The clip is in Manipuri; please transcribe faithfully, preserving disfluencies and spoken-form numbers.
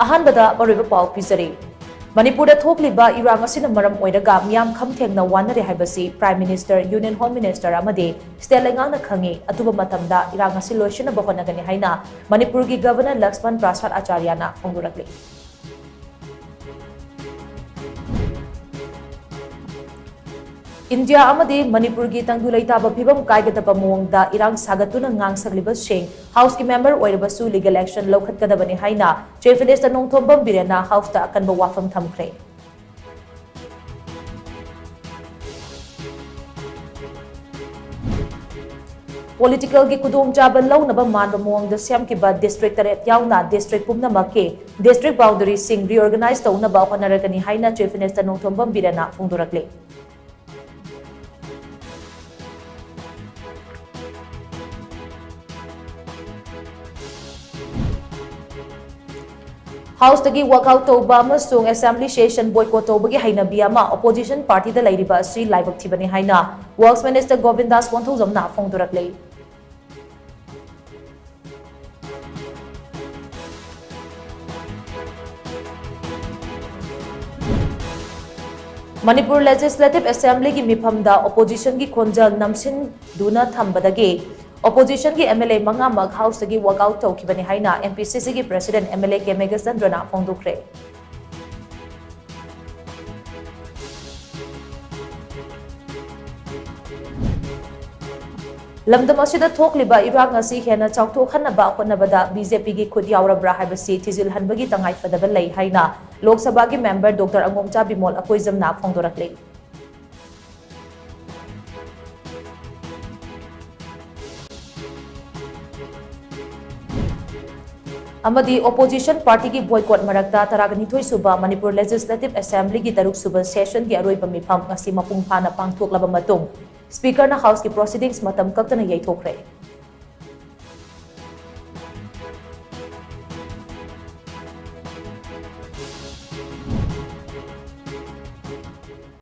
ꯑꯍꯥꯟꯕꯗ ꯃꯔꯨꯑꯣꯏꯕ ꯄꯥꯎ ꯄꯤꯖꯔꯤ꯫ ꯃꯅꯤꯄꯨꯔꯗ ꯊꯣꯛꯂꯤꯕ ꯏꯔꯥꯡ ꯑꯁꯤꯅ ꯃꯔꯝ ꯑꯣꯏꯔꯒ ꯃꯤꯌꯥꯝ ꯈꯝ ꯊꯦꯡꯅ ꯋꯥꯅꯔꯦ ꯍꯥꯏꯕꯁꯤ Prime Minister, Union Home Minister ꯑꯃꯗꯤ state ꯂꯩꯉꯥꯛꯅ ꯈꯪꯏ꯫ ꯑꯊꯨꯕ ꯃꯇꯝꯗ ꯏꯔꯥꯡ ꯑꯁꯤ ꯂꯣꯏꯁꯤꯟꯅꯕ ꯍꯣꯠꯅꯒꯅꯤ ꯍꯥꯏꯅ ꯃꯅꯤꯄꯨꯔꯒꯤ Governor ꯂꯛꯁꯃꯟ ꯄ꯭ꯔꯁꯥꯗ ꯑꯆꯥꯔꯌꯥꯅ ꯐꯣꯡꯗꯣꯔꯛꯂꯤ꯫ ꯏꯟꯗꯤꯌꯥ ꯑꯃꯗꯤ ꯃꯅꯤꯄꯨꯔꯒꯤ ꯇꯪꯗꯨ ꯂꯩꯇꯥꯕ ꯐꯤꯕꯝ ꯀꯥꯏꯒꯗꯕ ꯃꯑꯣꯡꯗ ꯏꯔꯥꯡ ꯁꯥꯒꯠꯇꯨꯅ ꯉꯥꯡꯁꯛꯂꯤꯕꯁꯤꯡ Houseꯀꯤ member ꯑꯣꯏꯔꯕꯁꯨ legal action ꯂꯧꯈꯠꯀꯗꯕꯅꯤ ꯍꯥꯏꯅ Chief Minister ꯅꯣꯡꯊꯣꯝꯕꯝ ꯕꯤꯔꯦꯟꯅ Houseꯇ ꯑꯀꯟꯕ ꯋꯥꯐꯝ ꯊꯝꯈ꯭ꯔꯦ꯫ Politicalꯒꯤ ꯈꯨꯗꯣꯡꯆꯥꯕ ꯂꯧꯅꯕ ꯃꯥꯟꯕ ꯃꯑꯣꯡꯗ ꯁꯦꯝꯈꯤꯕ district ꯇꯔꯦꯠ ꯌꯥꯎꯅ district ꯄꯨꯝꯅꯃꯛꯀꯤ district boundaryꯁꯤꯡ reorganize ꯇꯧꯅꯕ ꯍꯣꯠꯅꯔꯒꯅꯤ ꯍꯥꯏꯅ Chief Minister ꯅꯣꯡꯊꯣꯝꯕꯝ ꯕꯤꯔꯦꯟꯅ ꯐꯣꯡꯗꯣꯔꯛꯂꯤ꯫ Houseꯇꯒꯤ walkout ꯇꯧꯕ ꯑꯃꯁꯨꯡ Assembly session boycott ꯇꯧꯕꯒꯤ ꯍꯩꯅꯕꯤ ꯑꯃ opposition partyꯗ ꯂꯩꯔꯤꯕ ꯑꯁꯤ ꯂꯥꯏꯕꯛ ꯊꯤꯕꯅꯤ ꯍꯥꯏꯅ Works Minister ꯒꯣꯕꯤꯟꯗꯥꯁ ꯀꯣꯟꯊꯧꯖꯝꯅ ꯐꯣꯡꯗꯣꯔꯛꯂꯤ꯫ ꯃꯅꯤꯄꯨꯔ Legislative Assemblyꯒꯤ ꯃꯤꯐꯝꯗ oppositionꯒꯤ ꯈꯣꯟꯖꯦꯜ ꯅꯝꯁꯤꯟꯗꯨꯅ ꯊꯝꯕꯗꯒꯤ oppositionꯒꯤ MLA ꯃꯉꯥꯃꯛ Houseꯇꯒꯤ walkout ꯇꯧꯈꯤꯕꯅꯤ ꯍꯥꯏꯅ MPCCꯒꯤ President MLA ꯀꯦ ꯃꯦꯘꯆꯟꯗ꯭ꯔꯅ ꯐꯣꯡꯗꯣꯛꯈ꯭ꯔꯦ꯫ ꯂꯝꯗꯝ ꯑꯁꯤꯗ ꯊꯣꯛꯂꯤꯕ ꯏꯔꯥꯡ ꯑꯁꯤ ꯍꯦꯟꯅ ꯆꯥꯎꯊꯣꯛꯍꯟꯅꯕ ꯍꯣꯠꯅꯕꯗ BJPꯒꯤ ꯈꯨꯠ ꯌꯥꯎꯔꯕ꯭ꯔꯥ ꯍꯥꯏꯕꯁꯤ ꯊꯤꯖꯤꯜꯍꯟꯕꯒꯤ ꯇꯉꯥꯏꯐꯗꯕ ꯂꯩ ꯍꯥꯏꯅ ꯂꯣꯛ ꯁꯚꯥꯒꯤ member Doctor ꯑꯉꯣꯝꯆꯥ ꯕꯤꯃꯣꯜ ꯑꯀꯣꯏꯖꯝꯅ ꯐꯣꯡꯗꯣꯔꯛꯂꯤ꯫ ꯑꯃꯗꯤ opposition partyꯒꯤ boycott ꯃꯔꯛꯇ ꯇꯔꯥꯅꯤꯊꯣꯏ ꯁꯨꯕ ꯃꯅꯤꯄꯨꯔ Legislative Assemblyꯒꯤ ꯇꯔꯨꯛ ꯁꯨꯕ sessionꯒꯤ ꯑꯔꯣꯏꯕ ꯃꯤꯐꯝ ꯉꯁꯤ ꯃꯄꯨꯡ ꯐꯥꯅ ꯄꯥꯡꯊꯣꯛꯂꯕ ꯃꯇꯨꯡ Speakerꯅ Houseꯀꯤ proceedings ꯃꯇꯝ ꯀꯛꯇꯅ ꯌꯩꯊꯣꯛꯈ꯭ꯔꯦ꯫